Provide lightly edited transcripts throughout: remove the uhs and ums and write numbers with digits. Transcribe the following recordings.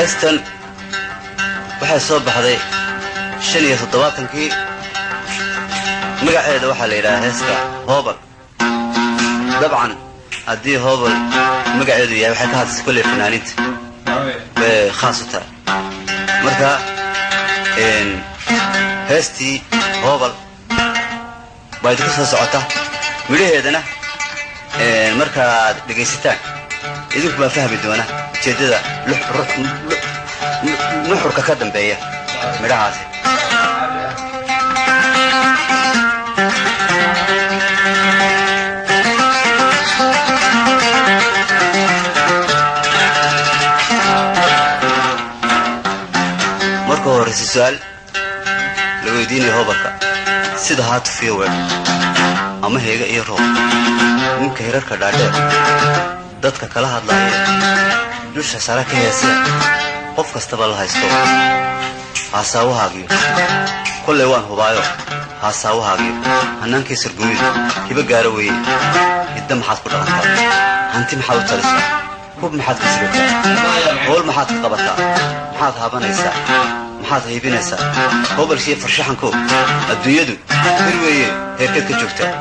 Heestan waxay soo baxday 75-kii. Magaceeda waxaa la yidhahaa heesta Hoobal. Dabcan haddii Hoobal magaceedu yahay, waxay ka hadlaysa kolley fanaaniinta bay khaas u tahay. Marka heestii Hoobal baa idinku soo socota. Midhaheedana markaad dhegaysataan idinku baa fahmi doona ujeeddada nuxurka ka dambeeya midhahaasi. Marka horeyse su-aal la weydiinaya hoobalka: sida haatufiyo weedh ama heega iyo roob, ninka hirarka dhaadheer dadka kala hadlaayee dusha sare ka heesee qof kastaba la haysto, haasaawahaagiyo kollay waan hubaayo, haasaawahaagiyo hannaankii sargooyadu hibo gaara weeye. Hidda maxaad ku dhaqantaa? Hanti maxaad u talisaa? Hub maxaad ka sigataa? Howl maxaad ka qabataa? Maxaad haabanaysaa? Maxaad haybinaysaa? Hobalkiiyo farshaxanko adduunyadu hir weeye, heerkeed ka joogtaa?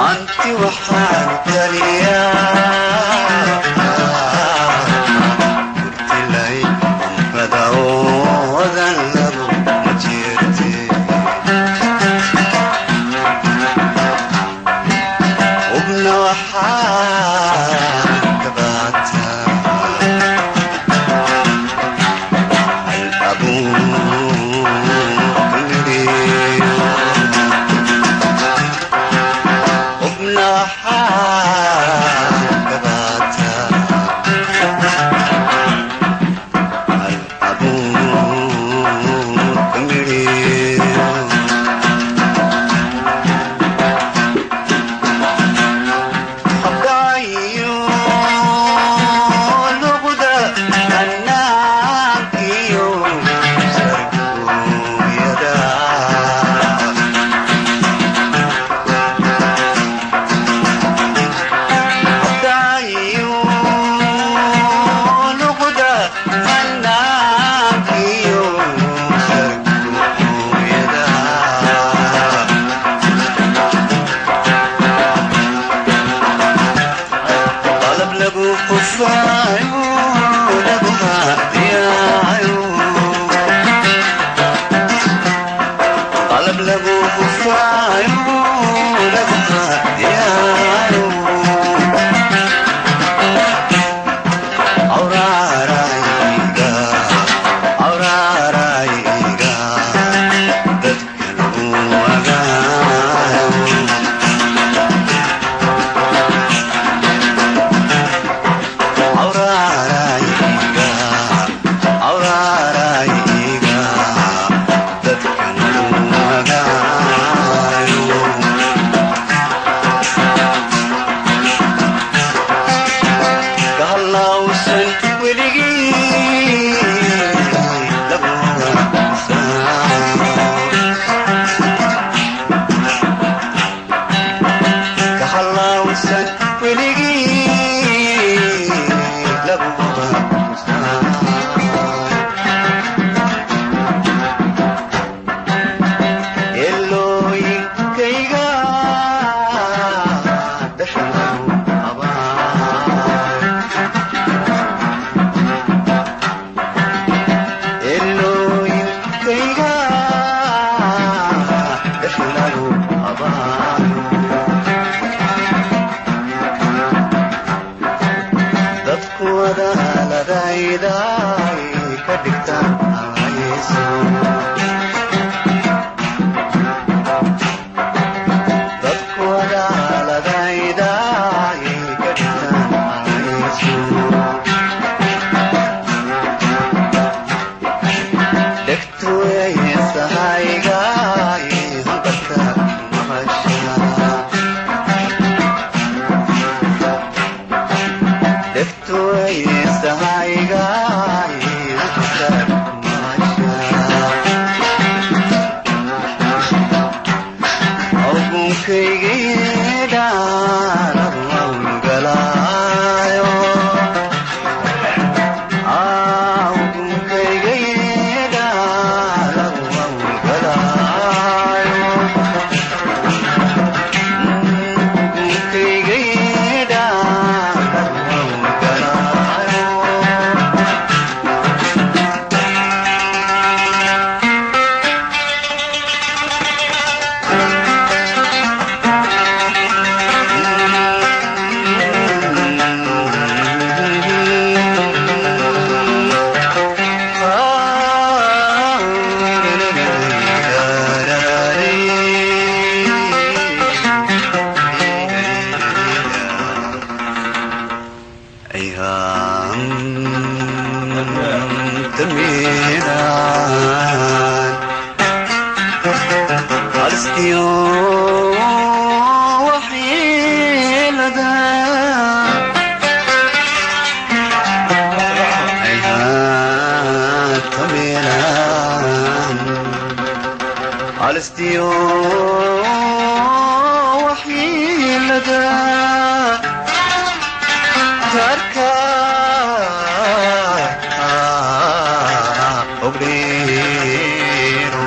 Anti waxaan taliyaa murtilay ambadawoodan lagu ma jirte. Hubna waxaan kabaataa hal abuurka midhiyo. Hubna waxaan kabaataa hal abuurka midhiyo. Habdaayo luqda hanaankiyo sargooyada. Habdaayo luqda hanaankiyo sargooyada. Qalab lagu qufaayo lagu haadiyaayo, qalab lagu qufaayo lagu haadiyaayo. Awraarayga, awraarayga dadka lagu agaayo. Awraarayga, awraarayga dadka lagu agaayo. Kahallawsan weligii laguma saaro. Kahallawsan weligii laguma saaro. Elooyinkayga dhashaanu abaayo. Elooyinkayga dhashaanu abaayo. Dadku wadaaladayday ka dhigtaan hayso. Dadku wadaaladayday ka dhigtaan hayso. Dhegtuweysahaygaay hanqadka maqasha. Dhegtuweysahaygaay hanqadka maqasha. Awgunkaygidhaanawgalaayo. Awgunkaygidhaanawgalaayo. Awgunkaygidhaanawgalaayo. Alistiyo waxyeelada tarka ogdheero.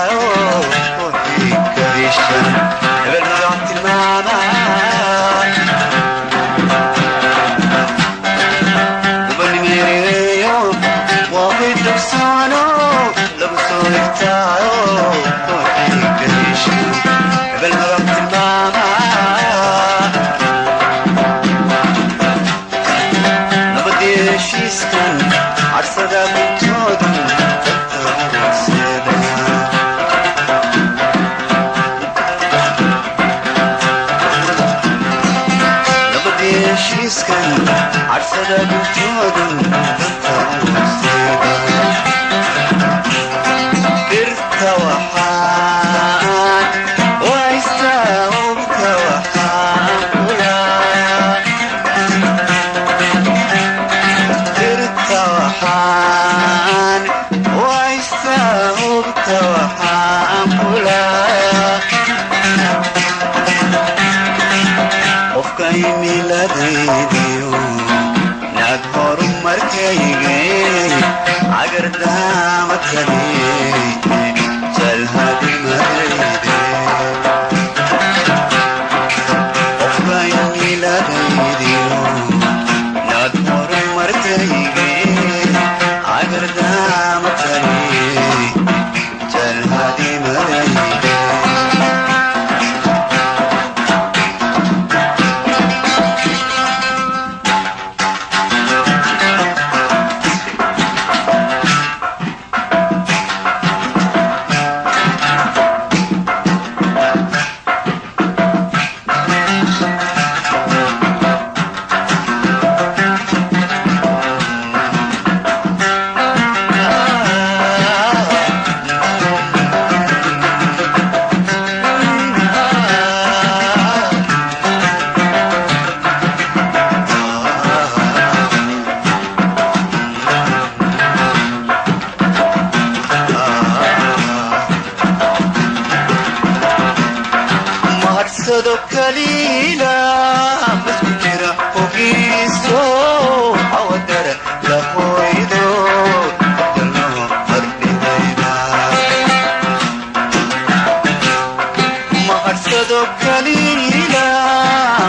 hirtaayo ruuxii ka heshan hebel magac tilmaama. Gubanimeereeyo waa hoy dogsono lagu soo hirtaayo ruuxii ka heshan hebel magac tilmaama. Nabadii heshiiskan carsada guntoodan danta horseeda. Nabadii heshiiskan carsada guntoodan danta horseeda. Birta waxaan waystaa hubka waxaan kulaa. Birta waxaan waystaa hubka waxaan kulaa. Qofka imiladaydiyo naag horumarkaygay cagardaama kale jalhadimadayde. Qofka imiladaydiyo naag horumarkaygay cagardaama kale jalhadimadayde. Mahadsado kaliila masku jira ogiiso awadara lahoydo abdalno hordhigayba. Mahadsado kaliila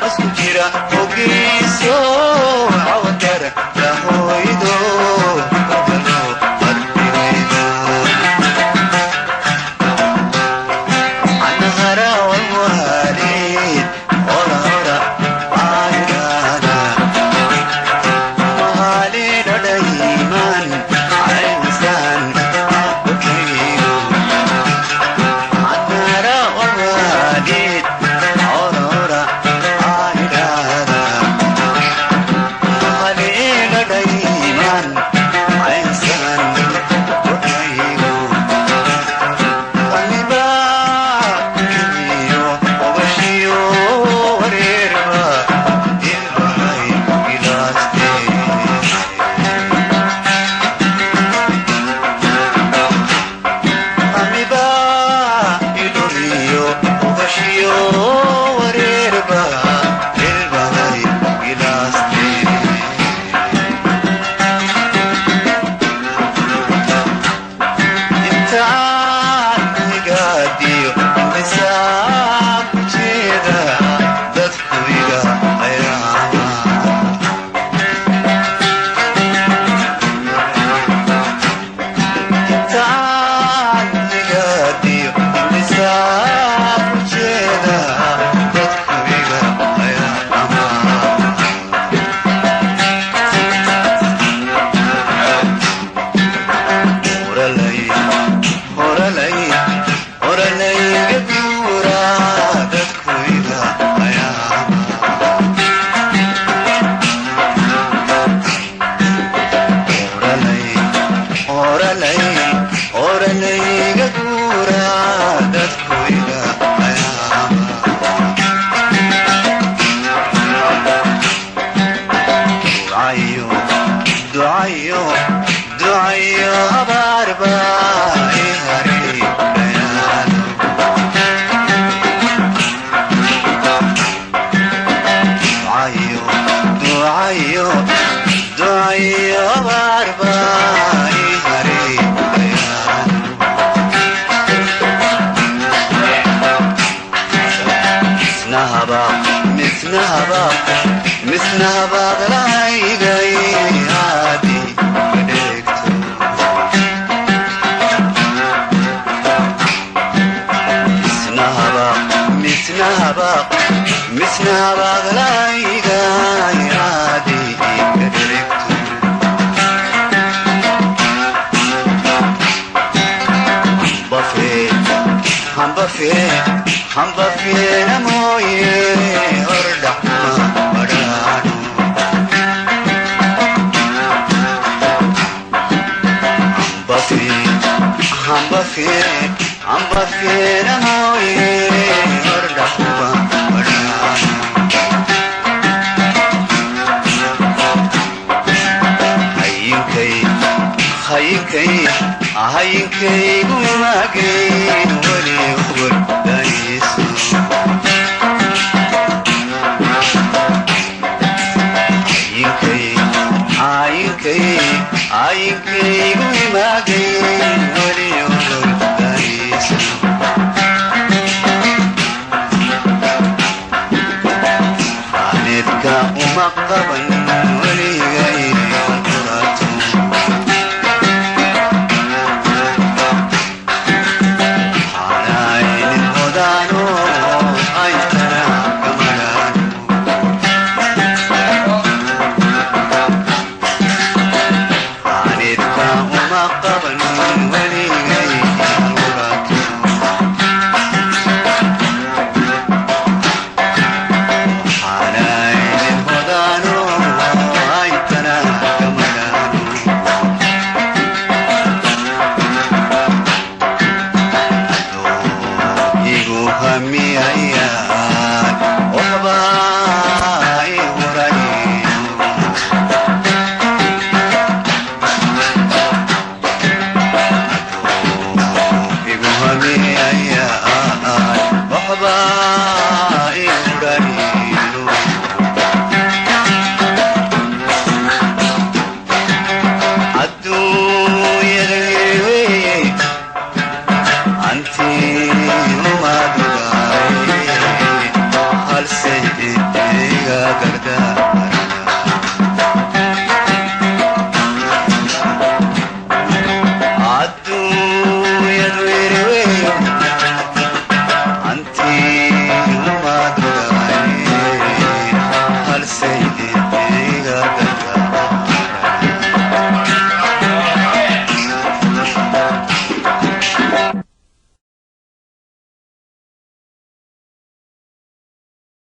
masku jira ogiiso awadara lahoydo abdalno hordhigayba. Anahara walwaalid ora ora ayrada mahalidhadhayman caynsan abkiigu. Anahara walwaalid ora ora ayrada mahalidhadhayman caynsan abkiigu. Intaan higaadiyo imisaa ku jeeda dadku iga ayaama. Intaan higaadiyo imisaa ku jeeda dadku iga ayaama. Oralay, oralay, oralayga guura dadku iga ayaama. Oralay, oralay, oralayga guura dadku iga Misna habaaq, misna habaaqlaygay haadi ka dheregto. Misna habaaq, misna habaaq, misna habaaqlaygay haadi ka dheregto. Hamba hamba feena mooye hordhaxma badhaadho. Hamba hamba feena mooye hordhaxma badhaadho. Hayinkay hayinkay hayinkaygu imaagayn weli ogol daniiso. Hayinkay hayinkay hayinkaygu imaagayn weli ogol daniiso. Xaneedka uma qaban weligay alquraato. Xaanaynin hodaano aytana kamadhaano. Xaneedka uma qaban weligay alquraato. Xaanaynin hodaano aytana kamadhaano. Igu hamiyayo.